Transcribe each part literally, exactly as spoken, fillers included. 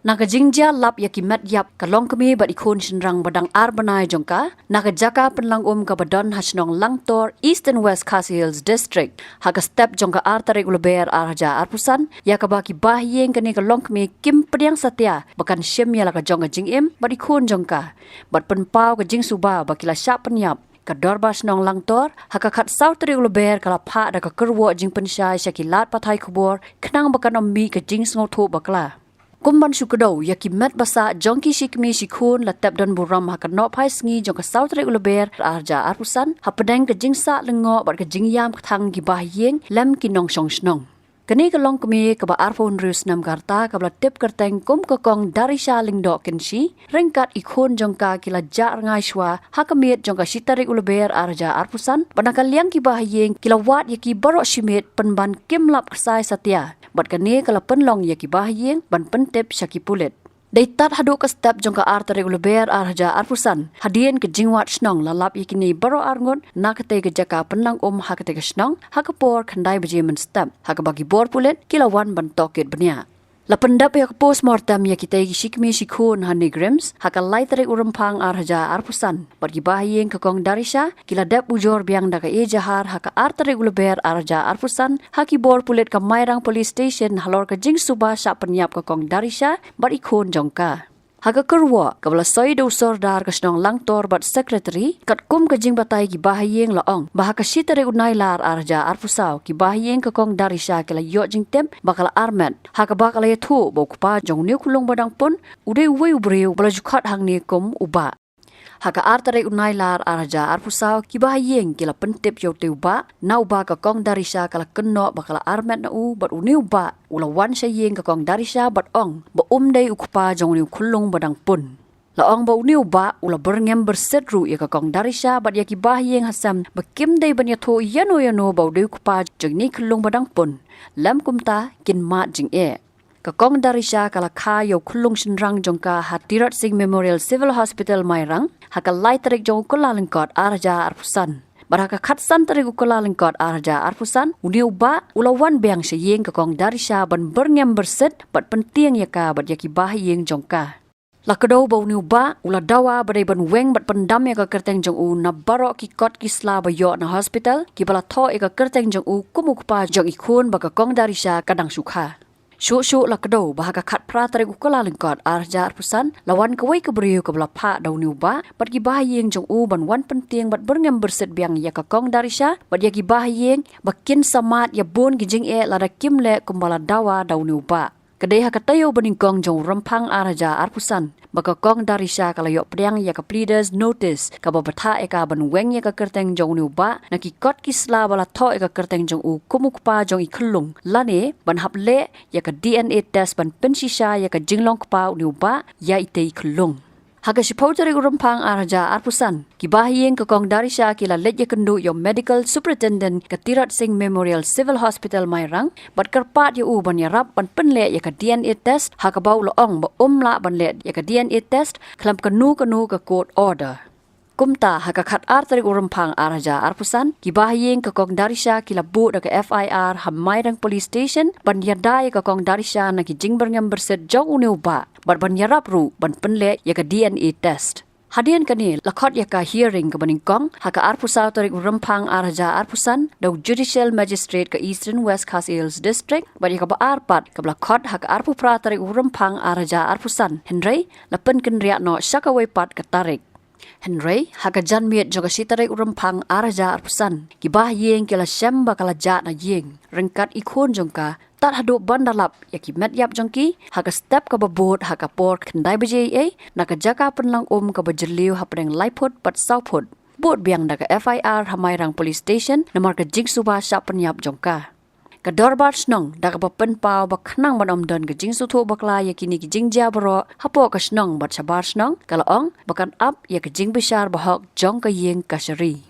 Na ka jingjia lap ïa ki met ïap, ka longkmie bad i khun shynrang ba dang ar bnai jong ka, na ka jaka pynlang um kaba don ha shnong Langtor, Eastern West Khasi Hills District, ha ka step jong ka ar tarik u Lber ar hajar arphew san, ïa kaba ki bahaïing kane ka longkmie kim pdiang satia ba kan shim ïa la ka jong ka jingim bad i khun jong ka, bad pynpaw ka jingsuba ba ki la shah pynïap. Ka Dorbar Shnong Langtor, ha ka khatsaw tarik u Lber ka la phah da ka kyrwoh jingpynshai sha ki lad pathai khubor, khnang ba kan ym mih ka jingsngewthuh bakla. Kum ban shu kdew ïa ki met ba sah jong ki shikmie shikhun, la tep don burom ha ka nohphai sngi jong ka saw tarik u Lber ar hajar arphew san, hapdeng ka jingsah lyngngoh bad ka jingïam kthang ki bahaïing lem ki nongshong shnong. Kane ka longkmie kaba arphew hynriew snem ka rta kaba la tip kyrteng kum ka Kong Darisha Lyngdoh Kynshi, ryngkat i khun jong ka ki la jah rngai shuwa ha ka miet jong ka shi tarik u Lber ar hajar arphew san, bad na ka liang ki bahaïing ki la wad ïa ki baroh shi miet pynban kim lap ksai satia. Bad kane ka la pynlong ïa ki bahaïing ban pyntip sha ki pulit. Dei tad haduh ka step jong ka ar tarik u Lber ar hajar arphew san, hadien ka jingwad shnong la lap ïa kine baroh arngut na katei ka jaka pynlang um ha katei ka shnong, ha ka por khyndai baje mynstep, ha kaba ki bor pulit ki la wan ban tohkit bniah. La pyndep ïa ka postmortem ïa kitei ki shikmie shikhun ha NEIGRIHMS ha ka lai tarik u Rymphang ar hajar arphew san, bad ki bahaïing ka Kong Darisha ki la dep ujor biang da ka ejahar ha ka ar tarik u Lber ar hajar arphew san ha ki bor pulit ka Mairang Police Station halor ka jingsuba shah pynïap ka Kong Darisha bad i khun jong ka. Ha ka kyrwoh kaba la soi da u Sordar ka shnong Langtor bad Secretary, katkum ka jingbatai ki bahaïing, la ong ba ha ka shi tarik u Nailar ar hajar arphew saw, ki bahaïing ka Kong Darisha ki la ïoh jingtip ba ka la armet, ha kaba ka la ïathuh ba u kpa jong une u khyllung ba dang pun u dei uwei u briew ba la ju khot hangne kum u Bah. Ha ka ar tarik u Nailar ar hajar arphew saw, ki bahaïing ki la pyntip ïa utei u Bah na uba ka Kong Darisha ka la kynnoh ba ka la armet na u, bad une u Bah u la wan sha ïing ka Kong Darisha bad ong ba um dei u kpa jong une u khyllung ba dang pun. La ong ba une u Bah u la byrngem byrsit ruh ïa ka Kong Darisha bad ïa ki bahaïing hasem ba kim dei ban ïathuh ïano ïano ba u dei u kpa jong une u khyllung ba dang pun. Lem kumta kin mad jingeh. Ka Kong Darisha ka la kha ïa u khyllung shynrang jong ka ha Tirot Sing Memorial Civil Hospital Mairang ha ka lai tarik jong u Kyllalyngkot ar hajar arphew san. Bad ha ka khatsan tarik u Kyllalyngkot ar hajar arphew san, une u Bah u la wan biang sha ïing ka Kong Darisha ban byrngem byrsit bad pyntieng ïa ka bad ïa ki bahaïing jong ka. La kdew ba une u Bah u la dawa ba dei ban weng bad pyndam ïa ka kyrteng jong u na baroh ki kot ki sla ba ïoh na hospital, kiba la thoh ïa ka kyrteng jong u kum u kpa jong i khun ba ka Kong Darisha ka dang shu kha. Shuh shuh la kdew ba ha ka khatphra tarik u Kyllalyngkot ar hajar arphew san, la wan kawei ka briew kaba la phah da une u Bah bad ki bahaïing jong u ban wan pyntieng bad byrngem byrsit biang ïa ka Kong Darisha bad ïa ki bahaïing ba kin sa mad ïa bun ki jingeh lada kim leh kumba la dawa da une u Bah. Ka dei ha ka taïew ba nyngkong jong u Rymphang ar hajar arphew san ba ka Kong Darisha ka la ïoh pdiang ïa ka pleader's notice, kaba bthah ïa ka ban weng ïa ka kyrteng jong une u Bah na ki kot ki sla ba la thoh ïa ka kyrteng jong u kum u kpa jong i khyllung, lane ban hap leh ïa ka D N A test ban pynshisha ïa ka jinglong kpa une u Bah ïa itei i khyllung. Ha ka shiphew tarik u Rymphang ar hajar arphew san, ki bahaïing ka Kong Darisha ki la leit ïakynduh ïa u Medical Superintendent ka Tirot Sing Memorial Civil Hospital Mairang bad kyrpad ïa u ban ïarap ban pynleh ïa ka D N A test, ha kaba u la ong ba um lah ban leh ïa ka D N A test khlem kano kano ka court order. Kumta ha ka khatar tarik u Rymphang ar hajar arphew san, ki bahaïing ka Kong Darisha ki la buh da ka F I R ha Mairang Police Station ban ïada ïa ka Kong Darisha na ki jingbyrngem byrsit jong une u Bah bad ban ïarap ruh ban pynleh ïa ka D N A test. Hadien kane la khot ïa ka hearing kaba nyngkong ha ka arphew saw tarik u Rymphang ar hajar arphew san da u Judicial Magistrate ka Eastern West Khasi Hills District, bad ïa kaba ar pat kaba la khot ha ka arphew phra tarik u Rymphang ar hajar arphew san, hynrei la pynkynriah noh sha kawei pat ka tarik. Hynrei ha ka janmiet jong ka shi tarik u Rymphang ar hajar arphew san, ki bahaïing ki la shem ba ka la jah na ïing ryngkat i khun jong ka, tad haduh ban da lap ïa ki met ïap jong ki ha ka step kaba bud ha ka por khyndai baje eiei na ka jaka pynlang um kaba jylliew hapdeng lai phut bad saw phut. Bud biang da ka F I R ha Mairang Police Station namar ka jingsuba shah pynïap jong ka. Ka Dorbar Shnong da kaba pynpaw ba khnang ban ym don ka jingsngewthuh bakla ïa kine ki jingjia baroh hapoh ka shnong bad shabar shnong, ka la ong ba kan ap ïa ka jingbishar bahok jong ka ïing kashari.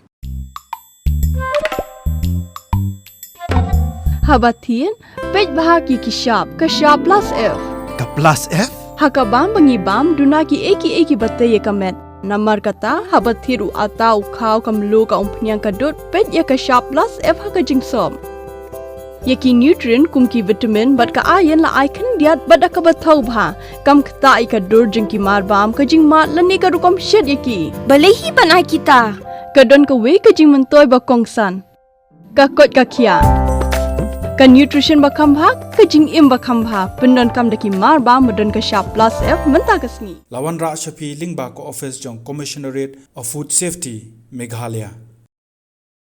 Haba thied, peit bha ha ki shap, ka shap plus F. Ka plus F? Ha ka bam ba ngi bam, duna kiei kiei kiba tei ïa ka met. Namar kata, haba thied u atta, u khaw, ka mluh, ka umphniang, ka dud, peit ïa ka shap plus F ha ka jingsop. Ïa ki nutrient kum ki vitamin bad ka iron la ai khyndiat bad da kaba thaw bha. Kam ktah ïa ka dur jong ki marbam, ka jingmad lane ka rukom shet ïa ki. Balei hi ban ai kita? Ka don kawei ka jingmyntoi ba kongsan. Ka koit ka khiah. Ka nutrition ba kham bha, ka jingim ba kham bha. Pyndonkam da ki marbam ba don ka shap plus F mynta ka sngi. La wanrah sha phi lyngba ka office jong Commissionerate of Food Safety, Meghalaya.